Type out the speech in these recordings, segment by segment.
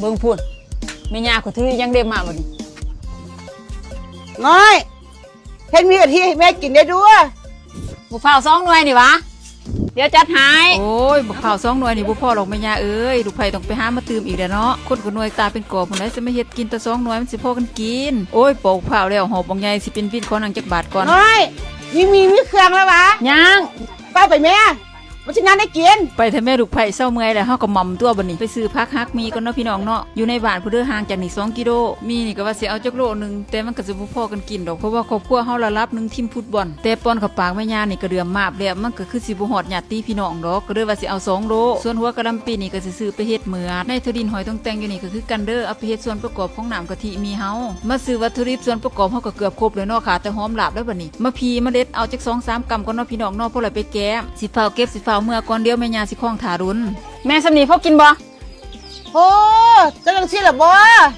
ເບິ່ງພຸ້ນ ແມ່ຍ່າຂ້ອຍຖືຫຍັງເດ້ມາບັດນີ້. ນ້ອຍ ເຮັດໝີກະທິໃຫ້ແມ່ກິນແດ່ດູ. ບໍ່ເຜົາສອງໜ່ວຍນີ້ຫວາ? ດຽວຈັດໃຫ້. ໂອ້ຍ ບັກພ້າວສອງໜ່ວຍນີ້ບໍ່ພໍດອກແມ່ຍ່າເອີຍ, ລູກໃພ້ຕ້ອງໄປຫາມາຕື່ມອີກແຫຼະເນາະ. ຄົນກໍໜ່ວຍຕາເປັນກອບພຸ້ນແຫຼະ, ຊິມາເຮັດກິນແຕ່ສອງໜ່ວຍ ມັນຊິພໍກັນກິນ? ໂອ້ຍ ປອກບັກພ້າວແລ້ວ ຫອບບັກໃຫຍ່ ຊິເປັນວິນຂໍນັ່ງຈັກບາດກ່ອນ. ນ້ອຍ ມີໝີ່ມີເຄື່ອງແລ້ວຫວາ? ຍັງ. ເຝົ້າໄປແມ່ ມັນຊິງານໄດ້ກິນ. ໄປເຖາະແມ່ລູກໃພ້, ເຊົາເມື່ອຍແລ້ວ ເຮົາກໍໝໍ້ຕົວບັດນີ້. ໄປຊື້ຜັກຫັກໝີ່ກ່ອນເນາະພີ່ນ້ອງເນາະ, ຢູ່ໃນບ້ານພຸ້ນເດີ, ຫ່າງຈາກນີ້ສອງກິໂລ. ໝີ່ນີ້ກໍວ່າຊິເອົາຈັກໂລໜຶ່ງ, ແຕ່ມັນກໍຊິບໍ່ພໍກັນກິນດອກ, ເພາະວ່າຄອບຄົວເຮົາລະດັບໜຶ່ງທີມຟຸດບອນ. ແຕ່ປ່ອນເຂົ້າປາກແມ່ຍ່ານີ້ກໍເດືອມມາບແລ້ວ, ມັນກໍຄືຊິບໍ່ຮອດຍາດຕິພີ່ນ້ອງດອກ, ກໍເລີຍວ່າຊິເອົາສອງໂລ. ສ່ວນຫົວກະຫຼ່ຳປີນີ້ກໍຊິຊື້ໄປເຮັດເໝືອດ. ໃນຖົ່ວດິນຫ້ອຍຕົງແຕ່ງຢູ່ນີ້ກໍຄືກັນເດີ, ເອົາໄປເຮັດສ່ວນປະກອບຂອງນ້ຳກະທິໝີ່ເຮົາ. ມາຊື້ວັດຖຸດິບສ່ວນປະກອບເຮົາກໍເກືອບຄົບແລ້ວເນາະ, ຂາດແຕ່ຫອມລາບແລ້ວບັດນີ້. ມາພີມາເດັດເອົາຈັກສອງສາມກຳກ່ອນເນາະພີ່ນ້ອງເນາະ, ພໍໄດ້ໄປແກງ. ຊິຟ້າວເກັບ ຊິຟ້າວເມືອກ່ອນ, ດຽວແມ່ຍ່າຊິຄອງຖ້າດົນ. ແມ່ ສ່ຳນີ້ພໍກິນບໍ່? ໂອ້ ເຈົ້າຈັ່ງຊີ້ລະບໍ?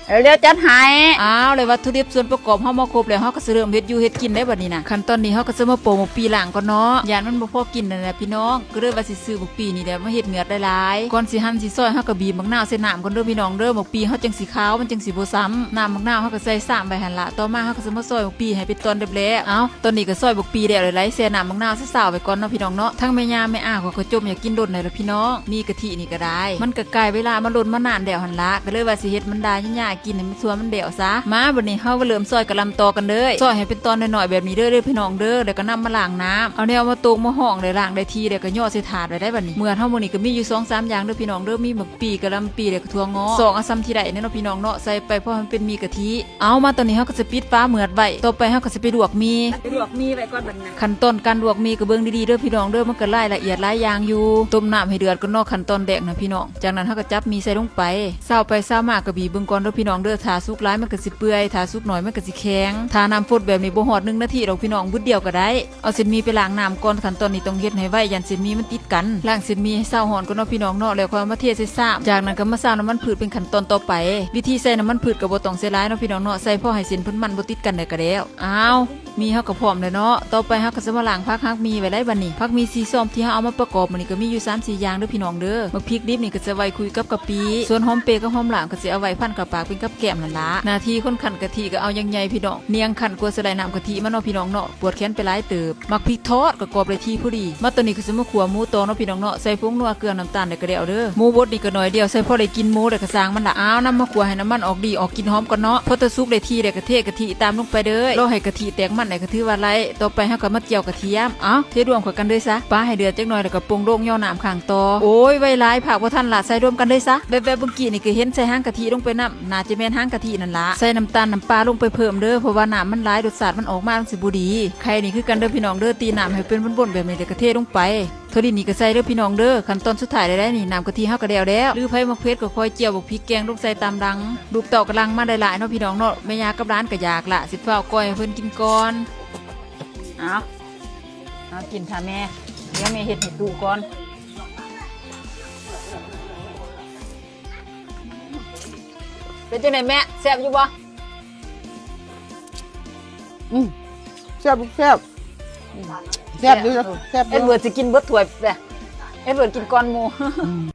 ເອີ ດຽວຈັດໃຫ້. ອ້າວ ແລ້ວວັດຖຸດິບສ່ວນປະກອບເຮົາມາຄົບແລ້ວ, ເຮົາກໍຊິເລີ່ມເຮັດຢູ່ເຮັດກິນໄດ້ບັດນີ້ນະ. ຂັ້ນຕອນນີ້ເຮົາກໍຊິມາໂປະໝາກປີ້ລ້າງກ່ອນເນາະ, ຢ້ານມັນບໍ່ພໍກິນນັ້ນແຫຼະພີ່ນ້ອງ, ກໍເລີຍວ່າຊິຊື້ໝາກປີ້ນີ້ແຫຼະມາເຮັດເໝືອດຫຼາຍໆ. ກ່ອນຊິຫັ່ນຊິຊອຍ ເຮົາກໍບີບໝາກນາວໃສ່ນ້ຳກ່ອນເດີພີ່ນ້ອງເດີ, ໝາກປີ້ເຮົາຈັ່ງຊິຂາວ ມັນຈັ່ງຊິບໍ່ຊ້ຳ. ນ້ຳໝາກນາວເຮົາກໍໃສ່ຊາມໄວ້ຫັ້ນລະ, ຕໍ່ມາເຮົາກໍຊິມາຊອຍໝາກປີ້ໃຫ້ເປັນຕອນແຫຼບໆ. ເອົ້າ ຕອນນີ້ກໍຊອຍໝາກປີ້ແລ້ວແຫຼະ, ແຊ່ນ້ຳໝາກນາວຊາວໆໄວ້ກ່ອນເນາະພີ່ນ້ອງເນາະ. ທັງແມ່ຍ່າແມ່ອາຂ້ອຍກໍຈົ່ມຢາກກິນດົນແລ້ວລະພີ່ນ້ອງ, ໝີ່ກະທິນີ້ກໍໄດ້. ມັນກໍກາຍເວລາມາດົນມານານແລ້ວຫັ້ນລະ, ກໍເລີຍວ່າຊິເຮັດມັນດາຍາໆກິນໃຫ້ມັນທົ່ວມັນແລ້ວຊະ. ມາ ບັດນີ້ເຮົາມາເລີ່ມຊອຍກະຫຼ່ຳຕໍ່ກັນເດີ. ຊອຍໃຫ້ເປັນຕອນນ້ອຍໆແບບນີ້ເດີ ເດີພີ່ນ້ອງເດີ, ແລ້ວກໍນຳມາລ້າງນ້ຳ. ເອົາແນວມາໂຕງມາຮອງ ແລ້ວລ້າງໄດ້ທີ່ແລ້ວກໍຍໍໃສ່ຖາດໄວ້ໄດ້ບັດນີ້. ເໝືອດເຮົາມື້ນີ້ກໍມີຢູ່ສອງສາມຢ່າງເດີພີ່ນ້ອງເດີ, ມີໝາກປີ້ ກະຫຼ່ຳປີ ແລ້ວກໍຖົ່ວງອກ. ສອງເອົາສ່ຳທີ່ໄດ້ເນາະພີ່ນ້ອງເນາະ, ໃສ່ໄປພໍໃຫ້ມັນເປັນໝີ່ກະທິ. ເອົາ ມາຕອນນີ້ເຮົາກໍຈະປິດຝາເໝືອດໄວ້, ຕໍ່ໄປເຮົາກໍຈະໄປລວກໝີ່. ໄປລວກໝີ່ໄວ້ກ່ອນບັດນີ້ນະ. ຂັ້ນຕອນການລວກໝີ່ກໍເບິ່ງດີໆເດີພີ່ນ້ອງເດີ, ມັນກໍລາຍລະອຽດຫຼາຍຢ່າງຢູ່. ຕົ້ມນ້ຳໃຫ້ເດືອດກ່ອນເນາະ, ຂັ້ນຕອນແລກນະພີ່ນ້ອງ. ຈາກນັ້ນເຮົາກໍຈັບໝີ່ໃສ່ລົງໄປ, ຊາວໄປຊາວມາກໍບີບເບິ່ງກ່ອນເດີພີ່ນ້ອງເດີ. ຖ້າສຸກຫຼາຍມັນກໍຊິເປື່ອຍ, ຖ້າສຸກໜ້ອຍມັນກໍຊິແຂງ. ຖ້ານ້ຳຟົດແບບນີ້ບໍ່ຮອດໜຶ່ງນາທີດອກພີ່ນ້ອງ, ບຶດດຽວກໍໄດ້. ເອົາເສັ້ນໝີ່ໄປລ້າງນ້ຳກ່ອນ, ຂັ້ນຕອນນີ້ຕ້ອງເຮັດໃຫ້ໄວ, ຢ້ານເສັ້ນໝີ່ມັນຕິດກັນ. ລ້າງເສັ້ນໝີ່ໃຫ້ເຊົາຮ້ອນກ່ອນເນາະພີ່ນ້ອງເນາະ, ແລ້ວຄ່ອຍເອົາມາເທໃສ່ຊາມ. ຈາກນັ້ນກໍມາຊາວນ້ຳມັນພືດເປັນຂັ້ນຕອນຕໍ່ໄປ. ວິທີໃສ່ນ້ຳມັນພືດກໍບໍ່ຕ້ອງໃສ່ຫຼາຍເນາະພີ່ນ້ອງເນາະ, ໃສ່ພໍໃຫ້ເສັ້ນເພິ່ນມັນບໍ່ຕິດກັນແລ້ວກໍແລ້ວ. ອ້າວ ໝີ່ເຮົາກໍພ້ອມແລ້ວເນາະ, ຕໍ່ໄປເຮົາກໍຈະມາລ້າງຜັກຫັກໝີ່ໄວ້ໄດ໋ບັດນີ້. ຜັກໝີ່ສີ່ຊອມທີ່ເຮົາເອົາມາປະກອບມື້ນີ້ກໍມີຢູ່ສາມສີ່ຢ່າງເດີພີ່ນ້ອງເດີ. ໝາກພິກດິບນີ້ກໍຈະໄວ້ຄຸຍກັບກະປິ, ສ່ວນຫອມເປກັບຫອມລາບກໍຊິເອົາໄວ້ພັນເຂົ້າປາກເປັນກັບແກ້ມຫັ້ນລະ. ໜ້າທີ່ຄົນຄັ້ນກະທິກໍເອົາຢ່າງໃຫຍ່ພີ່ນ້ອງ, ນຽງຄັ້ນກວ່າຊິໄດ້ນ້ຳກະທິມາເນາະພີ່ນ້ອງເນາະ, ປວດແຂນໄປຫຼາຍເຕີບ. ໝາກພິກທອດກໍກອບໄດ້ທີ່ພໍດີ. ມາຕອນນີ້ກໍຊິມາຂົ້ວໝູຕໍ່ເນາະພີ່ນ້ອງເນາະ, ໃສ່ຜົງນົວ ເກືອ ນ້ຳຕານ ແລ້ວກໍແລ້ວເດີ. ໝູບົດນີ້ກໍໜ້ອຍດຽວ, ໃສ່ພໍໄດ້ກິນໝູແລ້ວກໍຊ່າງມັນລະ. ອ້າວ ນຳມາຂົ້ວໃຫ້ນ້ຳມັນອອກດີ ອອກກິ່ນຫອມກ່ອນເນາະ. ພໍແຕ່ສຸກໄດ້ທີ່ແລ້ວກໍເທກະທິຕາມລົງໄປເດີ. ລໍໃຫ້ກະທິແຕກມັນແລ້ວກໍຖືວ່າໄດ້. ຕໍ່ໄປເຮົາກໍມາຈຽວກະທຽມ. ເອົ້າ ເທລວມເຂົ້າກັນເລີຍຊະ, ປາໃຫ້ເດືອດຈັກໜ້ອຍແລ້ວກໍປົງໂດ່ງຍໍນ້ຳຂ້າງຕໍ່. ໂອ້ຍ ໄວຫຼາຍ ພາກບໍ່ທັນລະ, ໃສ່ລວມກັນເລີຍຊະ. ແວບໆເມື່ອກີ້ນີ້ກໍເຫັນໃສ່ຫາງກະທິລົງໄປນຳ, ໜ້າຈະແມ່ນຫາງກະທິນັ້ນລະ. ໃສ່ນ້ຳຕານນ້ຳປາລົງໄປເພີ່ມເດີ, ເພາະວ່ານ້ຳມັນຫຼາຍ ລົດຊາດມັນອອກມາມັນຊິບໍ່ດີ. ໄຂ່ນີ້ຄືກັນເດີພີ່ນ້ອງເດີ, ຕີນ້ຳໃຫ້ເປັນວົນໆແບບນີ້ແລ້ວກໍເທລົງໄປ. ຖົ່ວດິນນີ້ກໍໃສ່ເດີພີ່ນ້ອງເດີ. ຂັ້ນຕອນສຸດທ້າຍແລ້ວໄດ໋ນີ້, ນ້ຳກະທິເຮົາກໍແລ້ວແລ້ວ. ຫຼືໄຜໝາກເຜັດກໍຄ່ອຍຈຽວໝາກພິກແກງລົງໃສ່ຕາມຫຼັງ. ລູກເຕົ້າກຳລັງມາໄດ້ຫຼາຍເນາະພີ່ນ້ອງເນາະ, ແມ່ຍ່າກັບຫຼານກໍຢາກລະ, ຊິຟ້າວກ່ອຍໃຫ້ເພິ່ນກິນກ່ອນ. ເອົາ ເອົາກິນຖ້າແມ່, ດຽວແມ່ເຮັດໃຫ້ຕູ້ກ່ອນ. ເປັນຈັ່ງໃດແມ່ ແຊບຢູ່ບໍ່? ອືມ ແຊບ ແຊບ ແຊບຢູ່ ແຊບຢູ່. ເອັດເວີດຊິກິນເບິດຖ້ວຍເດ້, ເອັດເວີດກິນກ່ອນໝູ່. ອືມ.